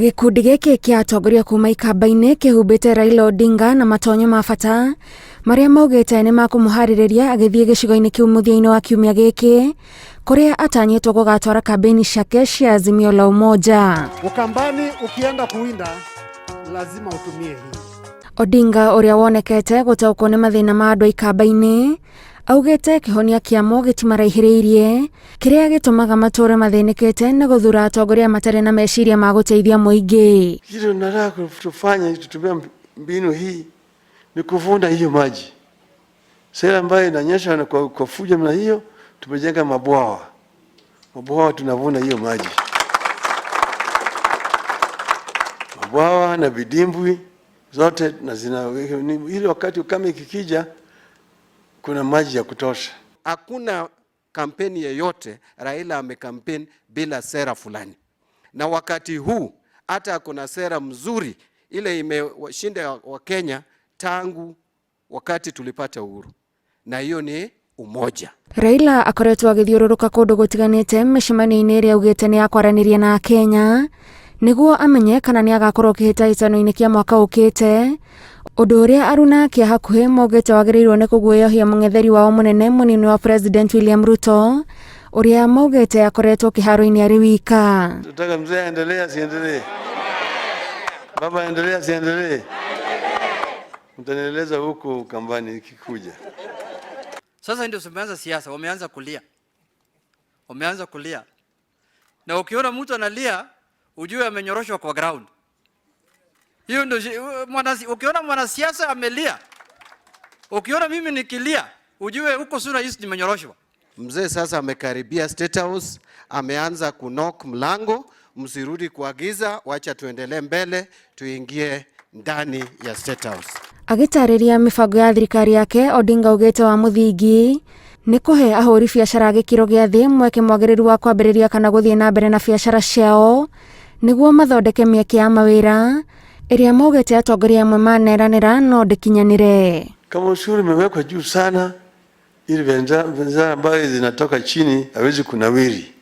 Gĩkundi gĩkĩ kĩa atongoria kuma ikamba-inĩ kĩhumbĩte Raila Odinga na matonyo ma bata marĩa maugĩte nĩ makũmũharĩrĩria agĩthiĩ gĩcigo-inĩ kĩu mũthia-inĩ wa kiumia gĩkĩ kũrĩa atanyĩtwo gũgatwara kambĩini ciake cia Azimio la Umoja. Ukambani ukienda kuwinda lazima utumie hii. Odinga ũrĩa wonekete gũtaũkwo nĩ mathĩna ma andũ a ikamba-inĩ augĩte kĩhonia kĩamo gĩtimaraihĩrĩirie kĩrĩa gĩtũmaga matũre mathĩnĩkĩte nĩ gũthura atongoria matarĩ na meciria ma gũteithia mũingĩ. Kitu tunataka tufanye tutumia mbinu hii ni kuvuna hiyo maji. Sera ambayo inanyesha na kwa fujo na hiyo, tumejenga mabwawa. Mabwawa tunavuna hiyo maji. Mabwawa na vidimbwi zote na zina, ili wakati ukame ikikija kuna maji ya kutosha. Hakuna kampeni yeyote Raila amekampeni bila sera fulani, na wakati huu hata kuna sera mzuri ile imewashinda Wakenya tangu wakati tulipata uhuru, na hiyo ni umoja. Raila akoretwo agĩthiũrũrũka kũndũ gũtiganĩte mĩcemanio-inĩ ĩrĩa augĩte nĩ ya kwaranĩria na Akenya nĩguo amenye kana nĩ agakorwo kĩhĩtahĩtano-inĩ kĩa mwaka ũkĩte, ũndũ ũrĩa aruna ake a hakuhĩ maugĩte wagĩrĩirwo nĩ kũguoyohia mũng'etheri wao mũnene mũnini wa President William Ruto ũrĩa maugĩte akoretwo kĩharo-inĩ arĩ wika. Tunataka mzee aendelee asiendelee? Baba aendelee asiendelee? Mtanieleza huko Ukambani ikikuja. Sasa ndio tumeanza siasa, wameanza kulia. Wameanza kulia. Na ukiona mtu analia, ujue amenyoroshwa kwa ground. Hiyo ndio ukiona mwanasiasa amelia, ukiona mimi nikilia, ujue huko Suna East nimenyoroshwa. Mzee sasa amekaribia State House, ameanza kunok mlango, msirudi kuagiza, wacha tuendelee mbele, tuingie ndani ya State House. Agĩtarĩria mĩbango ya thirikari yake, Odinga augĩte wa mũthingi nĩ kũhe ahũri biacara a gĩkĩro gĩa thĩ mweke mwagĩrĩru wa kwambĩrĩria kana gũthiĩ na mbere na biacara ciao nĩguo mathondeke mĩeke ya mawĩra ĩrĩa maugĩte atongoria amwe maneranĩra no ndĩkinyanĩre. Kama ushuru umewekwa juu sana ili bidhaa ambayo zinatoka chini hawezi kunawiri,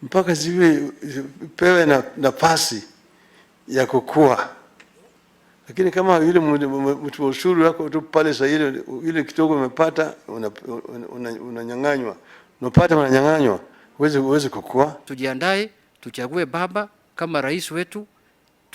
mpaka ziwe pewe na nafasi ya kukua. Lakini kama yule mtu wa ushuru wako tu pale sasa, ile kidogo umepata unanyang'anywa, unapata unanyang'anywa, huwezi kukua. Tujiandae, tuchague baba kama rais wetu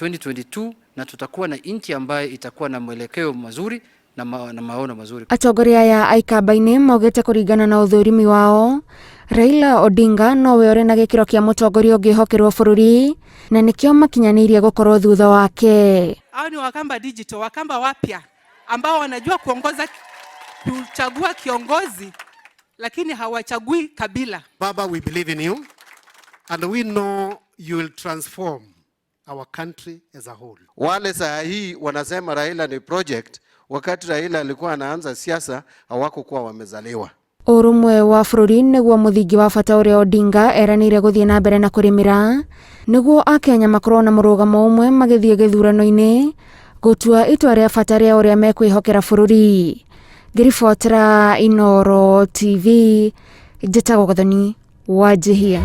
2022 na tutakuwa na nchi ambayo itakuwa na mwelekeo mazuri na maono mazuri. Atongoria aya a ikamba-inĩ maugĩte kũringana na ũthũrimi wao Raila Odinga nowe ũrĩ na gĩkĩro kĩa mũtongoria ũngĩhokerwo bũrũri na nĩkĩo makinyanĩirie gũkorwo thutha wake. Hao ni Wakamba digital, Wakamba wapya ambao wanajua kuongoza, kuchagua kiongozi lakini hawachagui kabila. Baba, we believe in you and we know you will transform our country as a whole. Wale saa hii wanasema Raila ni project, wakati Raila alikuwa anaanza siasa hawakukuwa wamezaliwa. Ũrũmwe wa bũrũri nĩguo mũthingi wa bata ũrĩa Odinga eranĩire gũthiĩ na mbere na kũrĩmĩra nĩguo Akenya makorwo na mũrũgamo ũmwe magĩthiĩ gĩthurano-inĩ gũtua itua rĩa bata rĩa ũrĩa mekwĩhokera bũrũri. Ngĩribotera Inooro TV, njĩtagwo Gathoni Wanjihia.